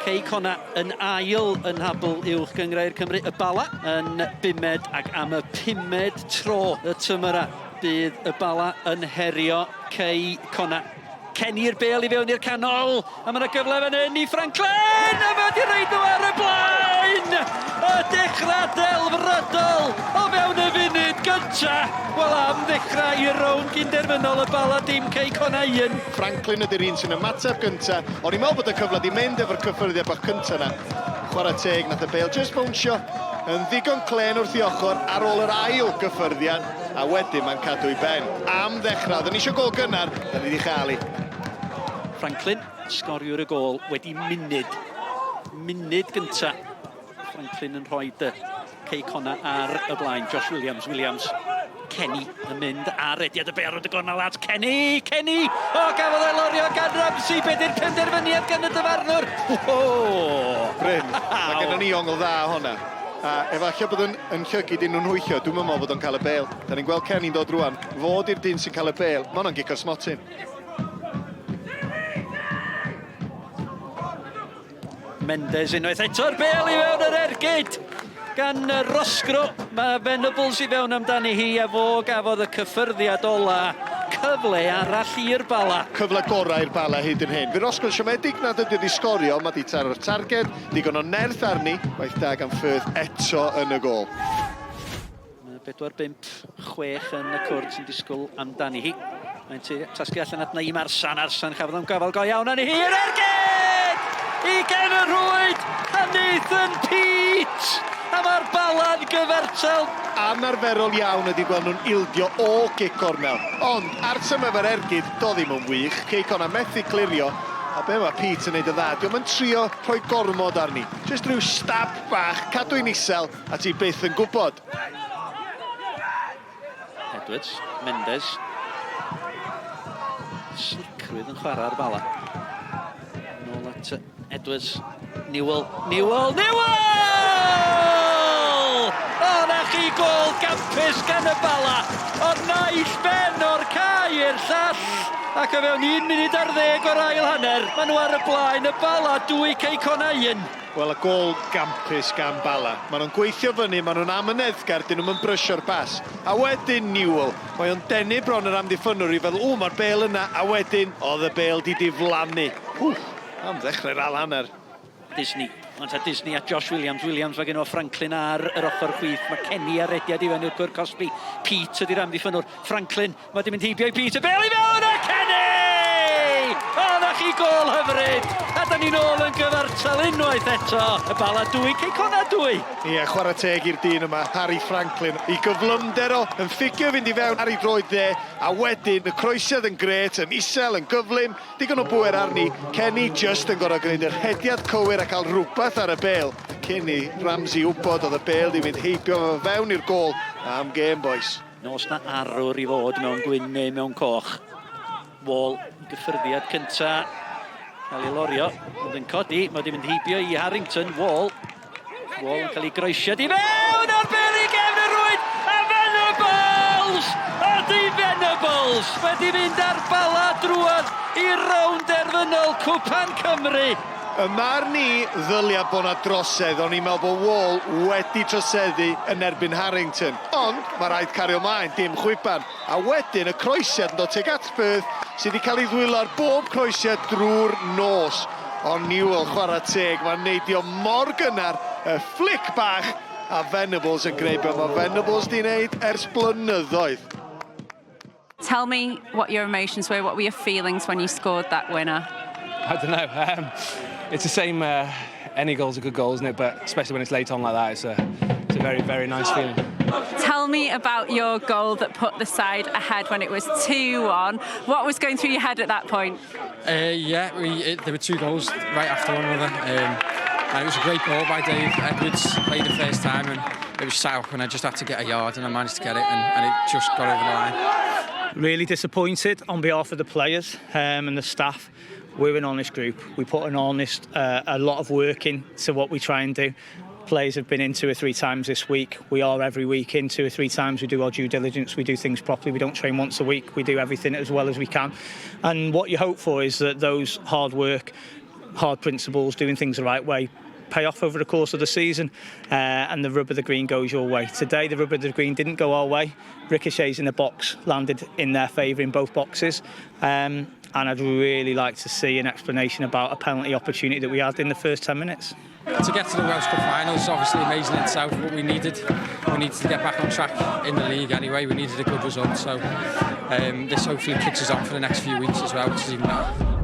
Cei Connah yn ail yn nhabl Uwch Gynghrair Cymru, y Bala yn bumed ac am y pumed tro y tymor yma bydd y Bala yn herio Cei Connah. Kenny'r bêl i fewn i'r canol, a mae yna gyfle fan hyn i Franklin, a mae wedi rhaid nhw ar y blaen! Y dechrau delfrydol o fewn y funud gynta. Wel am ddechrau i'r rownd gynderfynol y Bala dim Cei Connah 1. Franklin ydy'r un sy'n ymateb gynta. O'n i'n meddwl bod y cyfle 'di mynd efo'r cyffyrddiad bach cynta 'na. Chwarae teg, nath y bêl jyst bownsio yn ddigon clên wrth i ochr ar ôl yr ail gyffyrddiad, a wedyn mae'n cadw ei ben. Am ddechrau, oedden ni eisiau gôl gynnar, da ni 'di chael hi. Franklin, sgoriwr y gôl wedi munud. Munud gynta. Franklin yn rhoi dy Cei Connah ar y blaen. Josh Williams, Williams. Kenny yn mynd ar rediad y bêl rownd y gornel at Kenny! Kenny! O, gafodd ei lorio gan Ramsey. Be di'r penderfyniad gan y dyfarnwr? O! Bryn, mae gennym ni ongl dda honna. A efallai bod yn, yn llygid i nhw'n hwyllio, dwi'n meddwl bod o'n cael y bêl. Da ni'n gweld Kenny'n dod rwan. Fo di'r dyn sy'n cael y bêl. Mae hwnna'n gic o'r smotyn. Mendes unwaith eto'r bêl i fewn yr ergyd gan Roscrow. Mae Venables i fewn amdani hi a fo gafodd y cyffyrddiad ola. Cyfle arall i'r Bala. Cyfle gorau i'r Bala hyd yn hyn. Fe Roscrow siomedig nad ydy wedi sgorio, mae di taro'r targed, digon o nerth arni. Waith da gan Firth eto yn y gôl. Mae 4, 5, 6 yn y cwrt sy'n disgwyl amdani hi. Mae'n tasgu allan at Naïm Arsan. Arsan chafodd am gafael go iawn arni hi. Yr ergyd! I gefn y rhwyd! A Nathan Peate! A mae'r Bala'n gyfartal. Anarferol iawn ydi gweld nhw'n ildio o gic gornel. Ond Arsan efo'r ergyd, do ddim yn wych. Cei Connah methu clirio. A be mae Peate yn neud yn dda, dio'm yn trio rhoi gormod arni. Jyst rhyw stab bach, cadw hi'n isel, a ti byth yn gwybod. Edwards, Mendes. Sicrwydd yn chwarae ar Bala. Nôl at Edwards. Newell, Newell, Newell! O, na chi gôl gampus gan y Bala. O'r naill ben o'r cae i'r llall. Ac o fewn 1 munud ar ddeg o'r ail hanner, maen nhw ar y blaen, y Bala, 2 Cei Connah 1. Wel, y gôl gampus gan Bala. Maen nhw'n gweithio fyny, maen nhw'n amyneddgar, dyn nhw'm yn brysio'r bas. A wedyn Newell, mae o'n denu bron yr amddiffynnwr i feddwl, ww, mae'r bêl yna, a wedyn, oedd y bêl 'di diflannu. Ww, am ddechrau'r ail hanner. Disney, ond ta Disney a Josh Williams, Williams mae gen o Franklin ar yr ochr chwith, mae Kenny ar rediad i fewn i'r cwr cosbi, Pete ydy'r amddiffynnwr, Franklin Mae di mynd heibio i Pete, y bêl i fewn a Kenny! O, na chi gôl hyfryd! A da ni'n ôl yn gyfartal unwaith eto. Y Bala 2, Cei Connah 2. Ie, chwarae teg i'r dyn yma, Harry Franklin. I gyflymder o, yn ffugio fynd i fewn ar ei droed dde, a wedyn y croesiad yn grêt, yn isel, yn gyflym, digon o bŵer arni. Kenny jyst yn gorfod gwneud y rhediad cywir a cael rhywbeth ar y bêl. Cyn i Ramsey wybod oedd y bêl 'di mynd heibio fo fewn i'r gôl. Am gêm, bois. Nos na arwr i fod mewn gwyn neu mewn coch. Wall, gyffyrddiad cynta. Cael ei lorio, ond yn codi, mae wedi mynd heibio i Harrington. Wall, Wall yn cael ei groesiad i fewn o'r bel i gefn y rwyd, a Venables! Ydy Venables wedi mynd ar bala drwodd i rownd derfynol Cwpan Cymru. Y marn i, ddylia bo' 'na drosedd, o'n i'n meddwl bo' Wall wedi troseddu yn erbyn Harrington. Ond, ma' raid cario mlaen, dim chwiban. A wedyn y croesiad yn dod tuag at Firth, sydd 'di cael ei ddwylo ar bob croesiad drwy'r nos. Ond Newell, chwarae teg, mae'n neidio mor gynnar, y fflic bach, a Venables yn gwneud be mae Venables 'di wneud ers blynyddoedd. Tell me what your emotions were, what were your feelings when you scored that winner? I don't know. It's the same, any goal's a good goal, isn't it? But especially when it's late on like that, it's a very, very nice feeling. Tell me about your goal that put the side ahead when it was 2-1. What was going through your head at that point? Yeah, there were two goals right after one another. And it was a great ball by Dave Edwards, played the first time, and it was sat up and I just had to get a yard and I managed to get it and it just got over the line. Really disappointed on behalf of the players and the staff. We're an honest group. We put an honest, a lot of work in to what we try and do. Players have been in 2 or 3 times this week. We are every week in 2 or 3 times. We do our due diligence. We do things properly. We don't train once a week. We do everything as well as we can. And what you hope for is that those hard work Hard principles, doing things the right way, pay off over the course of the season, and the rub of the green goes your way. Today, the rub of the green didn't go our way. Ricochets in the box landed in their favour in both boxes. And I'd really like to see an explanation about a penalty opportunity that we had in the first 10 minutes. To get to the Welsh Cup final is obviously amazing in itself, but we needed to get back on track in the league anyway. We needed a good result, so this hopefully kicks us on for the next few weeks as well, which is even better.